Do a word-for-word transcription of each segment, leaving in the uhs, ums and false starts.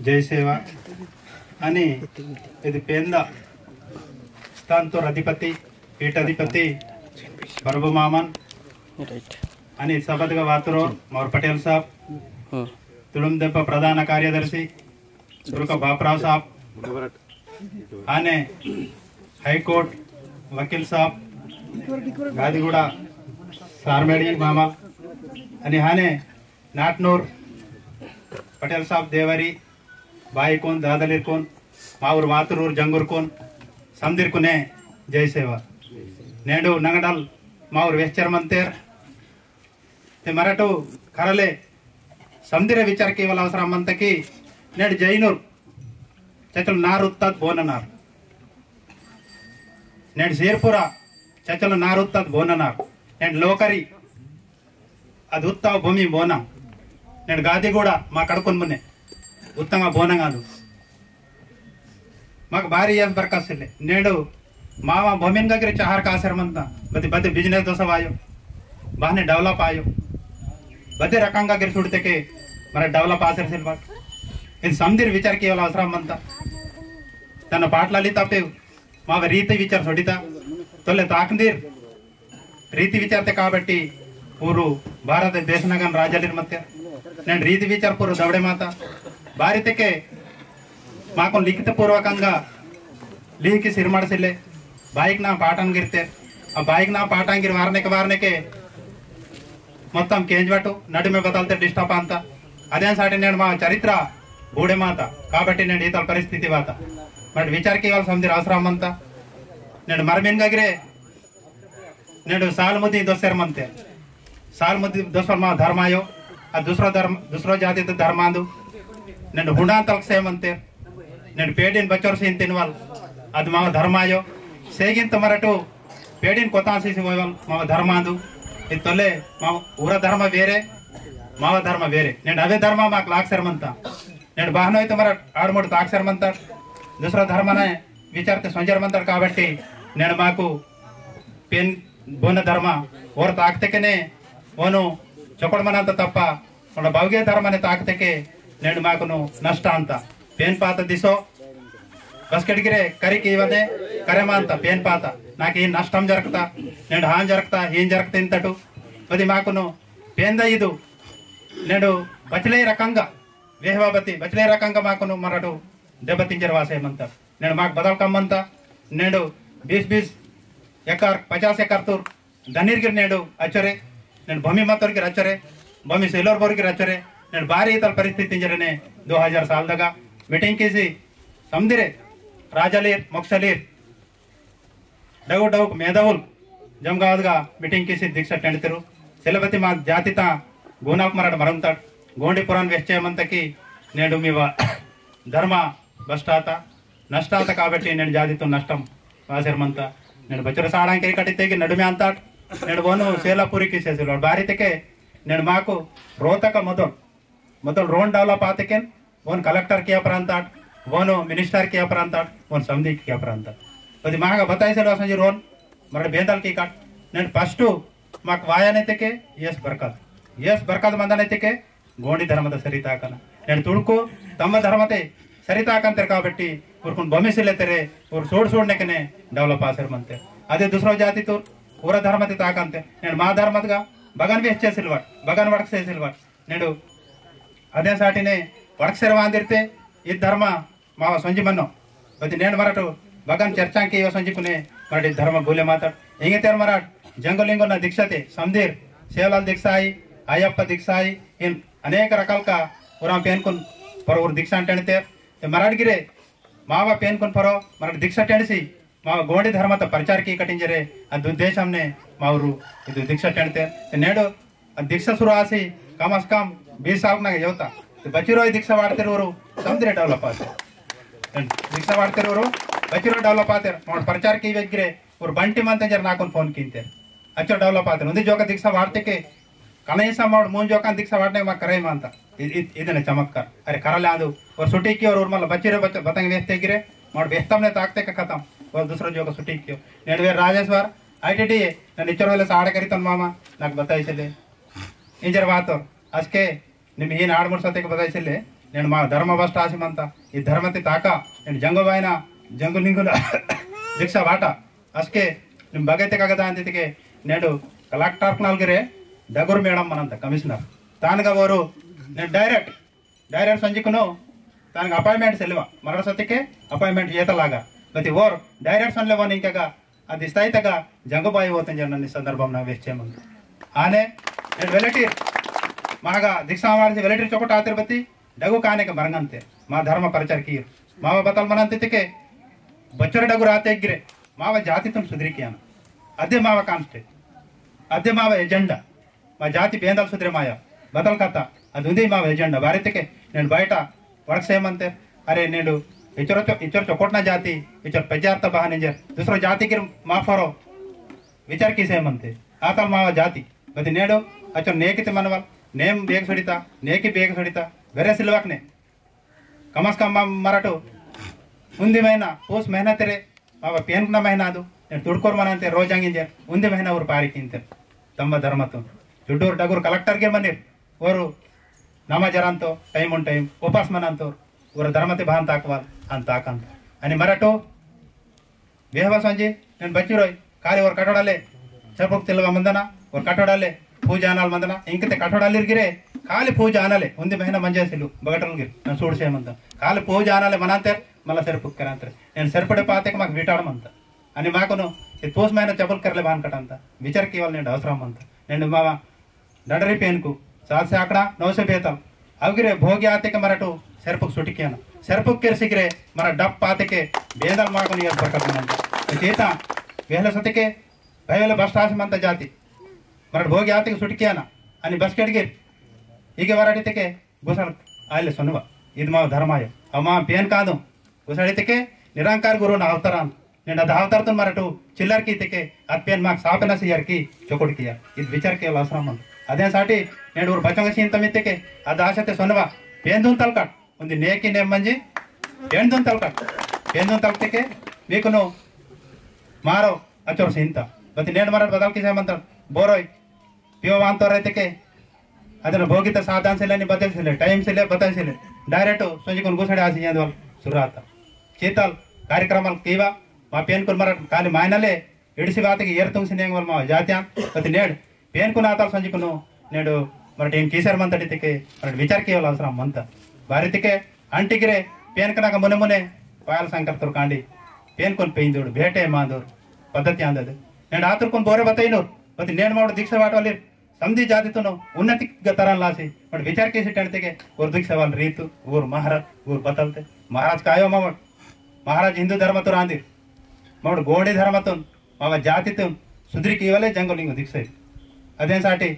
जय सेवा। अनि इदि पेंदा स्थानतोर अधिपति, पीठाधिपति प्रभु मामन, अनि सभा दगा वातोर मावोर पटेल साहब, तुडुम देंपा प्रधान कार्यदर्शी सुरका बापराव साहब, आने हाईकोर्ट वकील साहब, गादिगुड़ा सारमेडी मामा, अनि हाने नाटनूर पटेल साहब देवरी, बाईकुन, दादलीरकुन, मावोर वातुरूर जंगुरकुन, समदिरकुने जय सेवा। नेंडु नंगडल मावोर वेहचेर मंतेर, ते मरटु करले समदिरे विचार कीवाला अवसरम मंता कि नेंड जैनूर चचल नार उत्ताद बोन नार। नेंड शेरपुरा चचल नार उत्ताद बोन नार। नेंड लोकरी अद उत्ताव भूमि बोना। नेंड गादिगुड़ा मा कड़कुन मुने उत्तंगा बोनंगादु। माक बारी यस बरकत सिले। नेंडु मावा भूमिन गगिरे चाहर कासेर मंता। बदे, बदे business दोसा वायो। बहने develop आयो। बदे रकंगा गिर सुड़तेके मरा develop आसेर सिलवाट। इद समदिर विचार कीवाला अवसरम मंता। तन पाटलाली तापे मावा रीति विचार सोडिता। तोले ताकंदीर रीति विचारते काबट्टी ऊरु भारत देशनगन राजालिर मत्तेर। नेंड रीति विचार पूरु दवड़े माता। बारितेके माकुन लिखित पूर्वकंगा लिहिकी सिरमड़ सिले। बाईक ना पाटन गिरते। आ बाईक ना पाटन गिर वारनेके वारनेके मोत्तम केंजवाटु नडुमे बदलते disturb अंता। अदेन साटी नेंड मा चरित्र बूड़े माता। काबट्टी नेंड ईतल परिस्थिति वाता। मट विचार कीवाल समदिर अवसरम मंता। नेंड मरमिन गगिरे नेंडु साल मुदी दोसेर मंते। साल मुदी दोसेर मा धर्म आयो। आ दूसरो धर्म, दूसरो जाति तो धर्म आंदु। नेंडु हुंडा तलक से मंते। नेंडु पेडिन बचोर सीन तिनवाल। अद माव धर्म आयो। सेगिन तो मरटु पेडिन कोतान सीसी वोयवाल माव धर्म आंदु। इद तोले माव उरा धर्म वेरे, माव धर्म वेरे। नेंडु अवे धर्म माक लाग सेर मंता। नेंडु बहनोय तो मरट आड़मोड़ ताक सेर मंता। दूसरा धर्म ने विचारते सोंजर मंता काबट्टी नेंडु माकु पेन बोन धर्म ओर ताकतेकेने ओनु चोकड़ मनांत तप्पा, ओंड बावगे धर्मने ताकतेके नेंड माकुनु नष्ट अंत। पेन पात दिसो, बसकेडगिरे करिक इवने करेमांत पेन पात। नाकि नष्टम जरकता, नेंड हान जरकता, हीन जरकता इंतटु। बदि माकुनु पेन द इदु, नेंडु बचले रकंगा, वेहवाबती, बचले रकंगा माकुनु मरटु देबतिंजर वासे मंत। नेंड माक बदल कम मंत, नेंडु बीस बीस एकर, पचास एकर तुर, धनीर गिर नेंडु अचोरे, नेंड भूमि मतोर गिर अचोरे, भूमि सेलोर बोर गिर अचोरे, नेंड बारी इतल परिस्थिति इंजरने दो हजार साल दगा meeting किसी समदिरे, राजालीर, मोक्सलीर, डगु डगुक मेदवुल जमगावदगा meeting किसी दीक्षा टेंडतेरु। सेलबती मा जातिता गोनाक मरड मरंतट, गोंडी पुराण वेच्चे मंतकी नेंडु मीवा धर्म भ्रष्टाता, नष्टाता काबट्टी नेंड जातितु नष्टम वासेर मंत। नेंड बचर साड़ांके कटितेगी नडुमे अंतट, नेंड वोनु सेलापुरी किसेसुल बारी तेके नेंड माकु रोतक मोदल, मोदल रोन develop आतेकेन, वोन collector किया प्रांतट, वोनु minister किया प्रांतट, वोन समदी किया प्रांतट। पति मागा बताई सेल वासंजी रोन, मरड बेंदल की काट, नेंड first माक वाया नेतेके, यस बरकत। यस बरकत मंदा नेतेके, गोंडी धर्मत सरिताकन। नेंड तुड़को तम धर्मते सरिताकन तेर काबट्टी, उरकुन भूमि सिले तेरे, उर सोड़ सोड़ नेकने develop आसेर मंते। अदे दूसरो जाति तुर, उरा धर्मते ताकंते। नेंड मा धर्मतगा, बगन भी अच्छे सिलवट, बगन वड़क से सिलवट। नेंड अदे साटिने वड़क सेर वांदिरते, इद धर्म मावा संजी मनो। बति नेंड मरट बगन चर्चा के यो संजी कुने मरट धर्म बोले मातट। इंगे तेर मरट जंगो लिंगो ना दीक्षाते समदीर सेवलाल दीक्षा आई, अय्यप्पा दीक्षा आई, इन अनेक रकाल का पुराम पेनकुन पर उर दीक्षा टेंडतेर। ते मरट गिरे मावा पेनकुन परो मरट दीक्षा टेंडसी मावा गोंडी धर्मत प्रचार की कटिंजरे अद उद्देश्यमने मावरु इद दीक्षा टेंडतेर। ते नेंड अद दीक्षा शुरू आसी कम से कम बीस साल नग योता। ते बचिरोय दीक्षा वाड़तेर उरु समदिरे develop आतेर। दीक्षा वाड़तेर उरु बचिरोय develop आतेर। मोड़ प्रचार की वेग्रे उरु बंटी मंते जर नाकुन phone किंतेर। अच्छा develop आतेर। उंदी जोका दीक्षा वाड़तेके कलेसा मोड़ मून जोका दीक्षा वाड़ने मा करे मानता। इ-, इ-, इदने चमत्कार। अरे करले आंदु। उरु सुटी की उरु उरु मल बचिरोय बच-, बतंग वेस्ते गिरे। मोड़ बेस्तमने ताकतेके खतम। उरु दूसरा जोका सुटी की। नेंड वेर Rajeshwar, I T D A, नन इचर वेले साड़े करीतन मामा, नाक बताई सेले। इंजर वातोर, असके निम हीन आड़मुड़ सतेक बताई सेले, नेंड मा धर्म भ्रष्ट आसी मंता, ई धर्मते ताका, नेंड जंगो बायना, जंगो लिंगुना दीक्षा वाटा। असके निम बगैते कागदा अंतितके नेंड कलेक्टर नलगिरे डगुर मैडम मनंता कमिश्नर। तानगा वोरु नेंड डायरेक्ट, डायरेक्ट संजिकुनु तानगा अपॉइंटमेंट सेलवा। मरड़ सतिके अपॉइंटमेंट येतलागा। बति वोर डायरेक्ट सनले वन इंकगा अदि स्थायितगा जंगुबाई वोतंजर नन्नी संदर्भम ना वेच्चे मंता। आने नेंड वेलेटिर मागा दीक्षा मारसी वेलेटिर चोकट आतिर बति डगु कानेके बरंगंते मा धर्म प्रचार कीर। मावा बतल मनंतितके बच्चर डगु राते गिरे मावा जातितुन सुधरी कियाना। अदे मावा कॉन्सेप्ट, अदे मावा एजेंडा। मा जाति बेंदल सुधरे माया बतल कथा अदि उंदी मावा एजेंडा। बारितके नेंड बयटा वर्क सेमंते, अरे नेंड इचर चो-, इचर चोकोटना जाति, इचर पेजारता बहानिंजर, दूसरो जाति गिर माफरो विचार किसेमंते। आतल मावा जाति बति नेंड अचो नेकिते मनवल, नेम बेग सुड़िता, नेकी बेग सुड़िता, बेरे सिलवकने। कम से कम मा-, मरटो उन्दी महीना, पूस महीना तेरे, बाबा पेनकुना महीना दो, ने तुड़कोर मनांते रोजांग इंजे, उन्दी महीना उर पारी किंते, तम्मा धर्मतो। जुड्डूर डगुर कलेक्टर के मनीर, ओरु नमा जरांतो, time on time, उपास मनांतो, ओरु धर्मते भान ताकवाल, अन ताकंत। अनि मरटो, वेहवा संजी, नेंड बच्चुरोय, खाली ओर कटोड़ाले, चपक तिलवा मंदना, ओर कटोड़ाले, पूजा आनाल मंदना, इंकते कटोड़ालिर गिरे, खाली पूजा आनाले, उन्दी महीना मंजे सिलु, बगटल गिर, नन सूड़ से मंदन। खाली पूजा आनाले मनांतेर, मला सेरपुक करांतेर। नेंड सेरपड़े पातेके माक विटाड़ मंता। अनि माकुनु, इत पूस महीना चपल करले बान कटांता। विचार कीवाल नेंड अवसरम मंता। नेंड मावा डडरी पेनकु सात से आकड़ा नौ से बेतल। अवगिरे भोगी आतेके मरटू सेरपुक सुटिकियाना। सेरपुक केरसिगिरे मरा डप आतेके बेंदल माकुन यर बरकत मनंता। चेता वेहले सतिके भयवेले बस्टास मंता जाति। मरट भोगी आतेके सुटिकियाना। अनि बस्केट गिर। इगे वराटितेके गुसड़ आइले सोनुवा। इद मा धर्माय। अमा पेन कादो। गुसड़ितेके निरंकार गुरु ना अवतारान। नेंड अद अवतारतुन मरटू चिल्लर की तेके अद पेन माक सापना से यर की चोकोट किया। इद विचार के लासरा मन। अदेन साटी नेंड उर बचंग सीन तमितेके अद आशते सोनवा पेंदुन तलकट। उन्दी नेकी नेम मंजी पेंदुन तलकट। पेंदुन तलकतेके मीकुनो मारो अचोर सीनता। बति नेंड मरट बदल किसे मंतर बोरोय पियो वांतो रहते के अदन भोगित साधन से लेनी बदल से ले, टाइम से ले, बदल से ले, डायरेक्ट सोंजी कुन गुसड़े आसी येंदवल सुराता। चीतल कार्यक्रम कीवा मा पेन कुन मरट काली मायनले इड़सी बात की एर तुंग सिनेंग वल मा जात्या। अति नेड पेन कुन आतल सोंजी कुन नेड मरट इन कीसर मंतड़ी तिके मरट विचार कीवल अवसरम मंत। बारी तिके अंटिगिरे पेन कनक मुने मुने पायल संकर तुरकांडी पेन कुन पेंदुड़ भेटे मांदुर पद्धति आंदद। नेड आतुर कुन बोरे बतैनुर बति नेड मावड़ दीक्षा वाटवालिर समदी जाति तुनो उन्नति गतरन लासी पण विचार केसी टणते के उर्दुक सवाल रीतु उर महाराज उर बतलते महाराज कायो मावड़ महाराज हिंदू धर्म तुर आंदिर मावड़ गोंडी धर्म तुन मावा जाति तुन सुधरी कीवले जंगो लिंगो दिक्से। अदेन साटी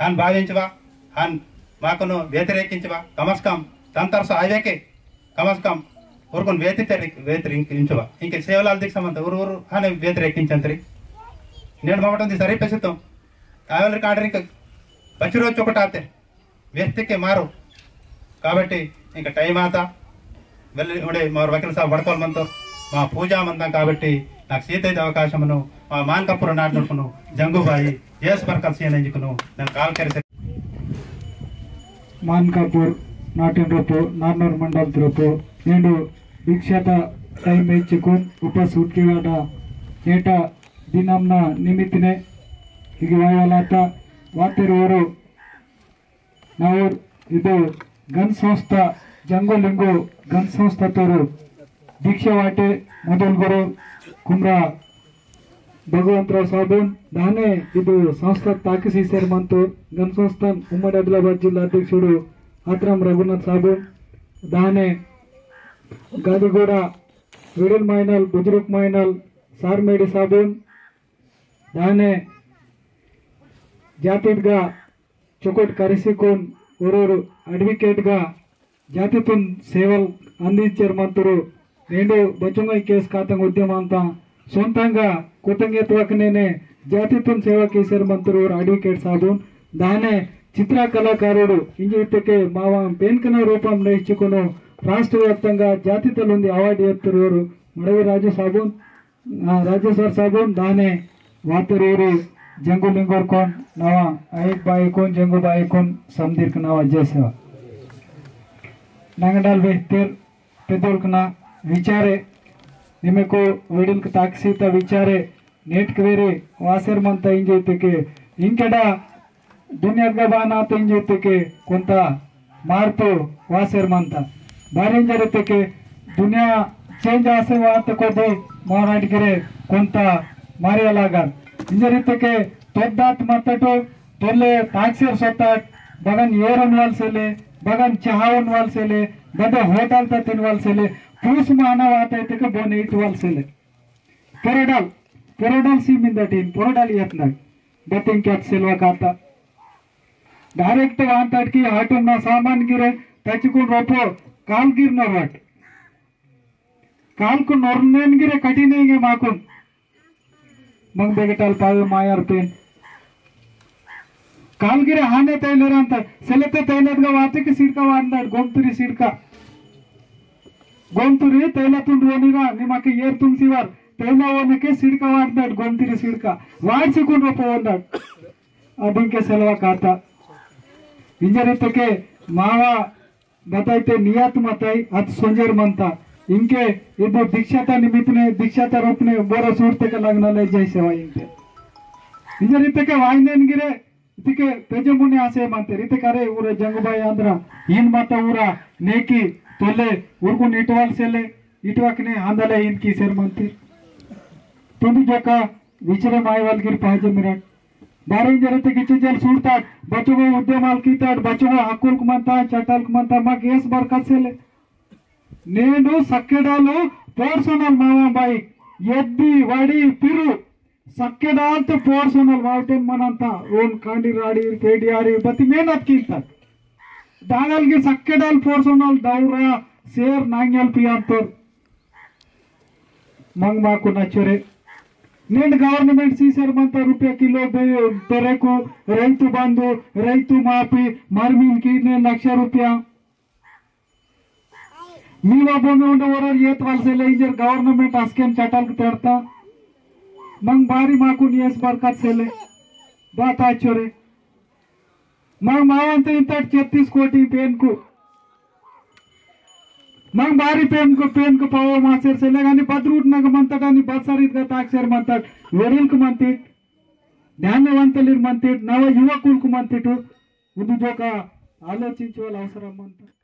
हान भाविंचवा हान माकुनो व्यतिरेकिंचवा कमस कम तंतर सो आवेके कमस कम उरकुन व्यतिरेक व्यतिरेकिंचवा इंके सेवलाल दिक्समंत उर उर हाने व्यतिरेकिंचंतरी। नेड मावटंदी सरी पेसितो कावल काडरी बच्चरो चोकटाते व्यक्ति के मारो। काबट्टी इंका टाइम आता वेल्ले उंडे मार वकील साहब वड़कोल मंतो मा पूजा मंता काबट्टी नाक सीते अवकाशमनु मा मानकापुर नाटनुकुनु जंगुबाई जेस बरकत सीएन इंजुकुनु नन काल करेसे। मानकापुर नाटिन रोपो नारनूर मंडल रोपो नेंडु दीक्षाता टाइम इच्चिकुन उपस उठकिवाटा नेटा दिनमना निमित्तने इगे वायवालाता वातेर ओरो नावर इदो गण संस्था जंगो लिंगो गण संस्था तोरो दीक्षा वाटे मुदल गुरु कुमरा भगवंतराव साबुन दाने इदो संस्था ताकसी सेर मंतोर गण संस्थान उम्मडी आदिलाबाद जिल्ला अध्यक्षुडु आत्राम रघुनाथ साबुन दाने गादिगोड़ा विडल माइनल बुजुर्ग माइनल सारमेडी साबुन दाने जातिदगा चोकोट करिसिकुन ओरोर advocate गा जातितुन सेवल अंदिंचर मंतुरु। नेंडु बचुंगई केस कातंग उद्यम अंता सोंतंगा कोतंगेत वकनेने जातितुन सेवा केसर मंतुरु ओर advocate साबुन दाने चित्र कलाकारुडु इंजि इत्तके मावा पेनकना रूपम नैचुकुनु राष्ट्र व्याप्तंगा जातितल उंदी award एत्तुरु ओर मड़वी राजू साबुन आ, राजेश्वर साबुन दाने वातेर ओरु जंगु लिंगोर कोन नवा आइक बाई कोन जंगु बाई कोन समदीर के नवा जय सेवा। नंगडाल बेहतर पेदोलकना विचारे, निमेको वेडिलक ताकसीता विचारे, नेटक वेरे वासेर मंता इंजेतेके, इंकेडा दुनिया गबाना इंजेतेके, कोंता मार्पु वासेर मंता। बारी इंजेतेके दुनिया change आसे वात कोदी माराट गिरे कोंता मारिया लागार। इंजेतेके तोद्दात मत्तटो तोले ताकसेर सोताट बगन येर उनवाल सेले, बगन चहा उनवाल सेले, बदे होटल ता तिनवाल सेले, पूस माना वाता इतेके बोने इटवाल सेले। पोरोडल, पोरोडल सी मिंदटीन, पोरोडल यतना। बतिंग क्या सेलवा काता। Direct वांताट की हाटुम ना सामान गिरे, तचिकुन रोपो, काल गिर नोरट। काल को नोरनेन गिरे कठिन इंगे माकुन। मंग बेगटाल पावे मायर पेन। काल गिरे हाने तैलेर अंत, सेलेते तैलेत गा वाते के सिड़का वांदाड, गोमतुरी सिड़का। गोमतुरी तैला तुंड वोनीरा, निमाके येर तुम सिवार, तैला वोने के सिड़का वांदाड, गोमतुरी सिड़का। वाड़ सिकुन रोपो वांदाड। अदिंके सेलवा काता। इंजेतेके मावा बताइते नियत मताई अत सोंजेर मंता। इंके इदु दीक्षाता निमित्तने, दीक्षाता रूपने बोरा सूरतेके लगना ले जय सेवा इंते। इंजेतेके वाइनेन गिरे, इतिके पेजमुने आसे मंते, इतिके अरे उरे जंगुबाई आंद्रा, इन मता उरा, नेकी, तोले, उरकुन इटवाल सेले, इटवाकने हांदले इनकी सेर मंते। तुंदु जोका, विचरे मायवाल गिर पाजे मिरट। बारे इंजेतेके इच्चे जेल सूरताट, बचुगो उद्यमाल कीताट, बचुगो हक्कुल कुमंता, चटाल कुमंता, मा गेस बरकत सेले। नेंडु सक्केडालु पोर्सोनल मावा बाई, यद्दी, वड़ी, पिरु, सक्केडाल ते पोर्सोनल वावटेन मनंता, ओन कांडी राड़ी, पेडियारी, बती मेहनत कीता। दागल की सक्केडाल पोर्सोनल दौरा, सेर नांगल पियांतर। मंग माकु नचोरे। नेंड government सीसर मंता रुपया किलो बे-, बेरेकु, रैतु बंधु, रैतु माफी, मरमिन की ने लक्ष रुपया। मीवा बोमे उंडे वरर येत वाल सेले इंजेर government अस्केन चटाल के तेरता। मंग बारी माकुन येस बरकत सेले। बात आचोरे। मंग मावंत इंतट छत्तीस कोटी पेनकु। मंग बारी पेनकु, पेनकु पावो मासेर सेले गानी बदरूट नग मंतट अनि बदसारित ग ताकसेर मंतट। वेरिलक मंतिट। ज्ञानवंतलिर मंतिट। नव युवकुलक मंतिट। उंदु जोका आलोचिंचवल अवसरम मंतट।